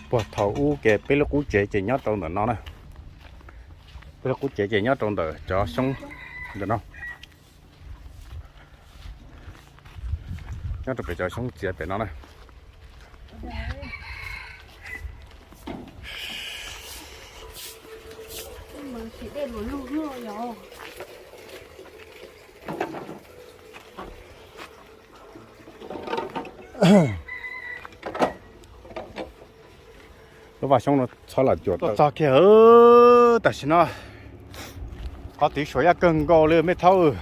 Puag thaum ub ces peb lub qub tsev ces nyob rau ntawm no na. Peb lub qub tsev ces nyob rau ntawm cov xyoob ntawm no. Nyob rau pem cov xyoob txiav pem no na. Lub vaj xyoob no txhob lam cuam tau txog kiag. Tam sim no qhov tid suam yaj kawg nkaus li me thaub.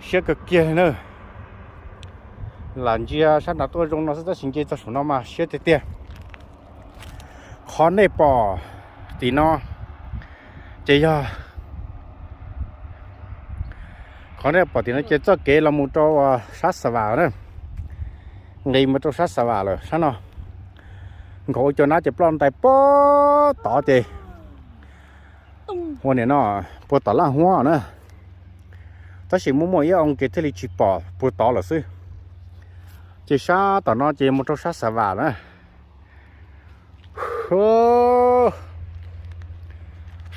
Siab kawg kiag li na. Lam ntsia sab nrad tuaj zoo no xwb tab sis nce txog saum no mas siab tiag tiag. Qhov nej pom tim no ces yog, qhov nej pom tim no ces txoj kev los mus rau sab Xa Vam na. Nqis mus rau sab Xa Vam lawm sab no. Nkaum ua cov nab ces ploj ntais puag tod ces ua nim no puag tom Laj Huab na. Tab sis muaj muaj ib oo ces thiaj li tsis pom puag tod lawm xwb. Ces sab tom no ces mus rau sab Xa Vam na.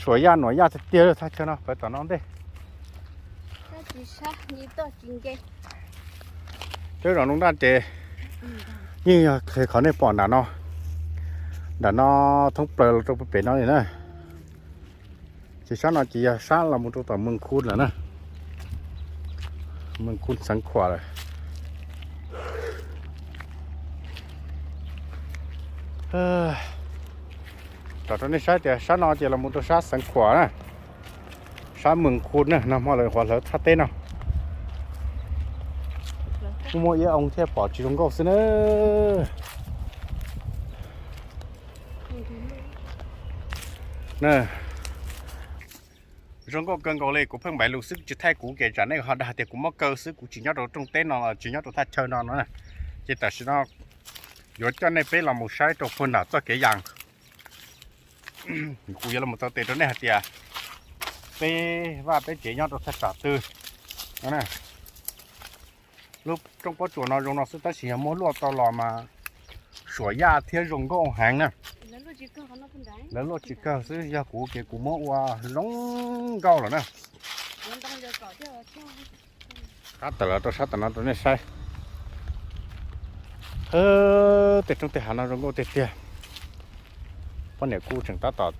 Suam yaj nuam yaj tiag tiag thaj chaw no pawv tom no ntej. Twb zos Nrooj Daj ces yeej yog qhov nej pom nram no, nram no thoob plaws los rau pem no li na. Ces sab no ces yog sab los mus rau tom Mees Khu lawm na. Mees Khu Xeev Khuam lawm. Tsom rau nej saib tias sab no ces los mus rau sab Xeev Khuam na, sab Mees Khu na, nag hmo lawv qhuav hlawv thaj teb no. Kuj muaj ib oo thiaj pom tsis zoo nkauj xwb na. Zoo nkauj kawg nkaus li, kuv pheej npaim lus xwb tsis thaij kuv ces tsam nej ho dag tias kuv mob kaw xwb, kuv tsis nyob rau rooj teb no los tsis nyob rau thaj chaw no no. Ces tam sim no yuav coj nej peb los mus saib rau puag nram txoj kev yas. Kuv yuav los tau tes rau nej hais tias peb vaj peb tsev nyob rau thaj tsam twg. Lub roob pob tsuas no zoo no xwb tab sis yog muab luaj tau los mas suam yaj thiab zoo nkauj heev na. Lawv luaj tsis kawg xwb, yog kuv ces kuv muab ua zoo nkauj lawm na. Qab tawm los rau sab tom no rau nej saib. Tej roob tej hav no zoo nkauj tiag tiag. Poj niam kuj tseem tab tom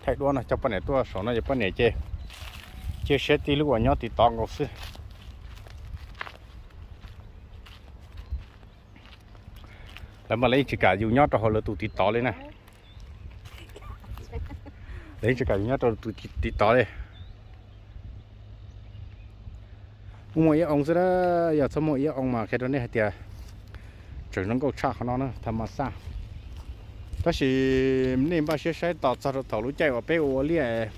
thaij duab no, coj poj niam tuaj saum no ces poj niam ces cia siab tib lub uas nyob tim tod nkaus xwb. Lawv mas lawv yeej tsis kam yus nyob rau hauv lawv tus tiv tod li na. Lawv yeej tsis kam yus nyob rau tus tiv tod li. Muaj muaj ib oo xwb na, yog txhob muaj ib oo mas qhia rau nej hais tias tseem zoo nkauj tshaj qhov no na, tham mas xaj. Tab sis nej npaj siab saib tos txog rau thaum lub caij uas peb ua ua liaj,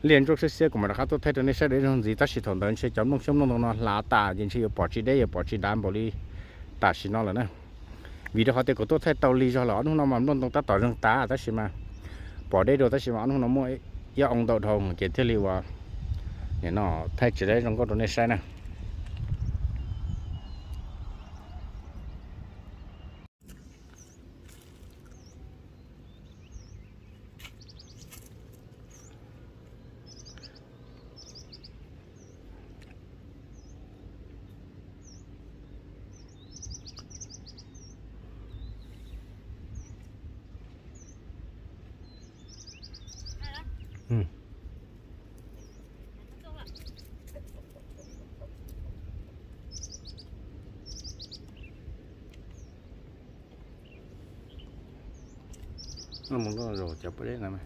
liaj ntsuab siab xiab kuv mam rov qab tuaj thaij rau nej saib deb zog ntxiv, tab sis thaum ntawd ntshe cov nplooj xyoob nplooj ntoo no hlav tas ces ntshe yuav pom tsis deb yuav pom tsis dav npaum li tam sim no lawm na. Vim rau qhov tias kuv tuaj thaij tau lig zog lawm, ob hnub no mas nplooj ntoo tab tom zeeg tas tab sis mas pom deb dua tab sis mas ob hnub no muaj ib oo ntau dhau ces thiaj li uas nim no thaij tsis deb zoo nkauj rau nej saib na. Mus loj zog cov pob zeb no.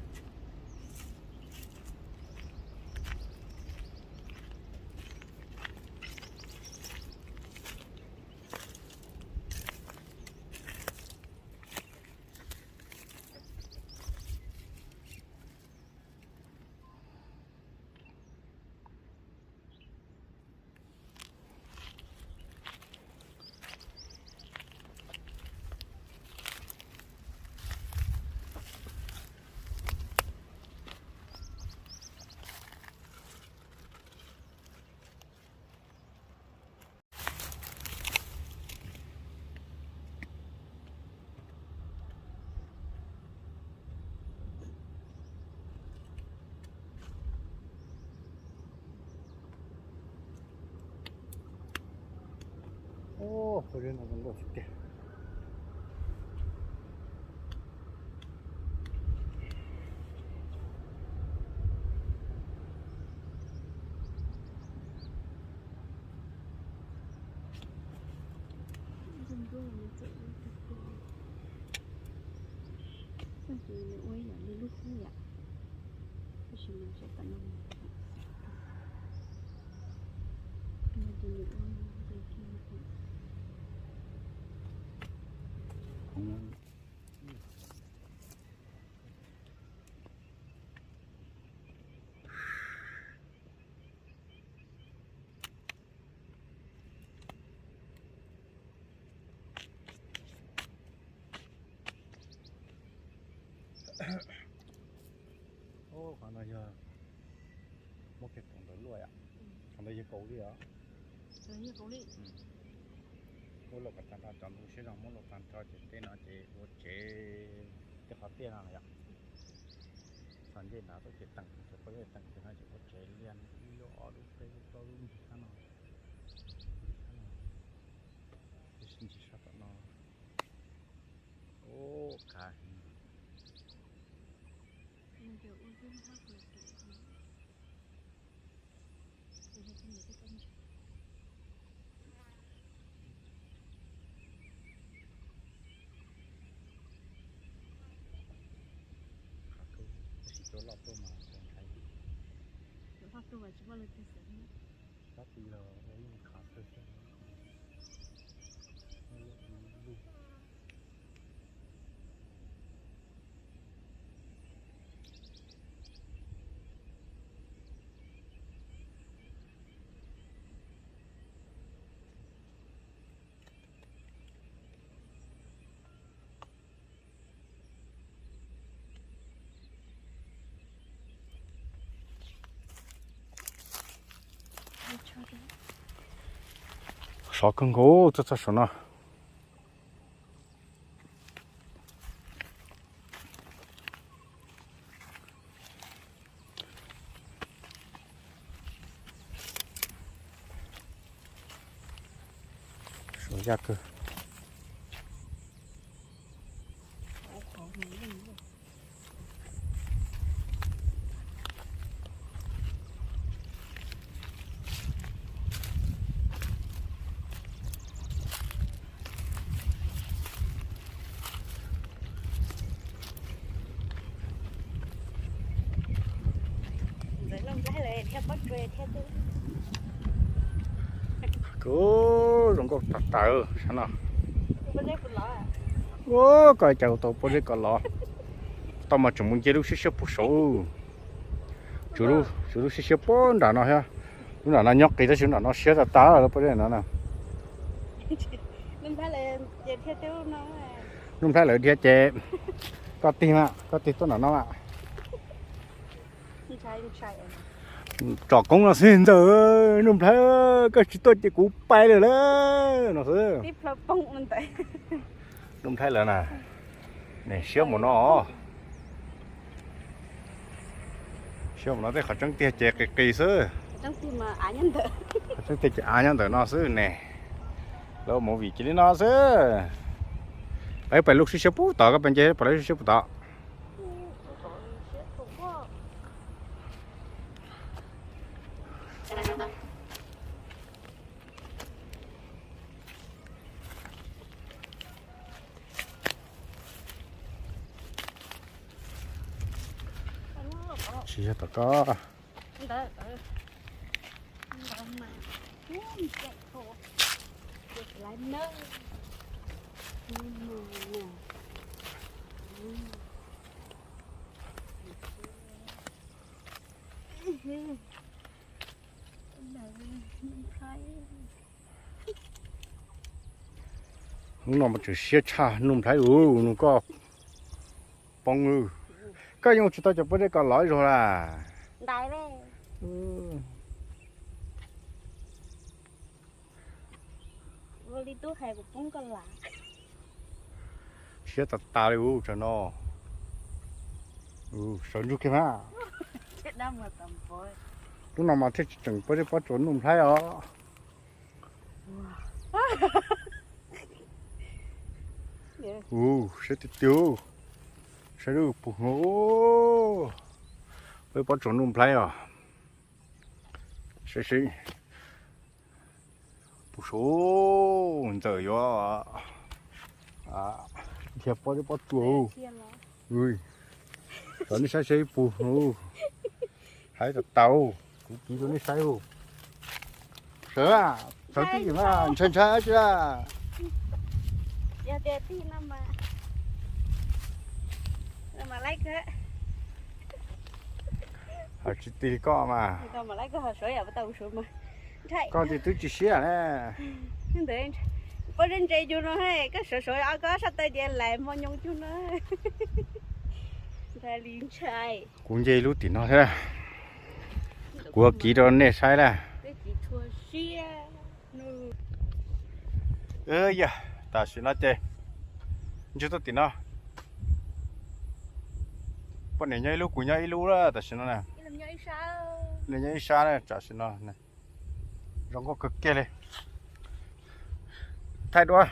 Pob zeb no zoo nkauj tiag. Ua yam li lub hub yam, tab sis mas tseem tam no. Qhov no yog muab kiag kaus ntawd luaj yom. Qhov ntawd yog kaus li os. Muab luaj kom tag nrho, cov ntoo siab zoo muab luaj tag nrho ces tej no ces ua tsev, tej qhov tiaj no yom. Txog ncej nrad tuaj ces teem, cov pob zeb teem ces no ces ua tsev liaj ib lub ob lub peb lub plaub lub ntsis sab no. Ntsis sab no. Ub, kav heev. Qhov kub, tab sis cov loj tuaj mas ntshai. Cov loj tuaj mas tsis muaj leej twg xav. Sab tid los ua yeej qhov kawg xwb. Sov kawg nkaus, tuaj txog saum no. Sov yaj kawg. Kuv zoo nkauj tas tas sab no. Ua koj cas tau pob zeb ko los. Tau mas tseem mus nce lub siab siab puag saud. Tshuav lub siab siab puag nram no thiab. Lub nram no nyob qis tab sis lub nram no siab tas tas lawm pob zeb no na. Nuj Nplhaib lawv dhia ces koj tig mas, koj tig tuaj nram no mas. Tsom koob no xwb ntxawm, Nuj Nplhaib, koj tsis tuaj ces kuv pais lawm lauj no xwb. Nuj Nplhaib lawv na, siab mus no. Siab mus no tej qhov tseeb tiag ces qis qis xwb. Qhov tseeb tiag ces av nyob ntawm no xwb ne. Lawv ua movie cia li no xwb. Peb pais lub siab siab puag tod, koj pais nce pais lub siab siab puag tod. Tsis yog tom koj. Hnub no mas tseem siab tshaj Nuj Nplhaib ua nug koj poob. Koj yeej ua tsis tau cov pob zeb ko lov ib zaug las. Siab tas tas li ub tsam no. Sawv ntsug kiag mas. Lub no mas thiaj tsis tseem pob zeb pob tsuas Nuj Nplhaib os. Ua, saib tiag tiag, saib lub puv hnuv, peb pob tsuas nuj nplaib os. Saib seb puv hnuv, ntxawm yuav dhia pob, pob tsuas. Ua, nej saib seb puv hnuv, hais tau tau, kuv kiv rau nej saib. Sawv, sawv tij mas ntshai ntshai tsi a. Tsis tig koj mas, koj ces twb tsis siab na. Pob zeb ntse cug no, koj sawv sawv koj sab tais diav lais hmo nyoos cug no. Ntshai li ntshai. Kuv nce lub tim no thiab, kuv kiv rau nej saib na. Yog, tam sim no ces ntsib tuaj tim no, poj niam nyob ib lub kuv nyob ib lub tam sim no na. Nyob ib sab tam sim no, zoo nkauj kawg kiag li. Thaij duab.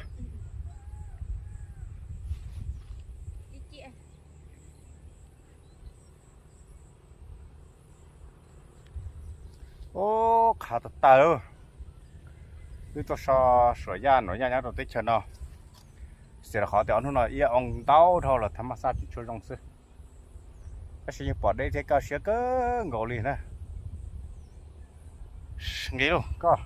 Ub, qhav tas tas. Wb tuaj so suam yaj nuam yaj nyob rau teb chaws no, xyov los qhov tias ob hnub no iab oo ntau dhau los thav mas xaj tsis tshua zoo xwb. Tab sis yeej pom deb thiab kaj siab kawg nkaus li na. Nqis lauj koj.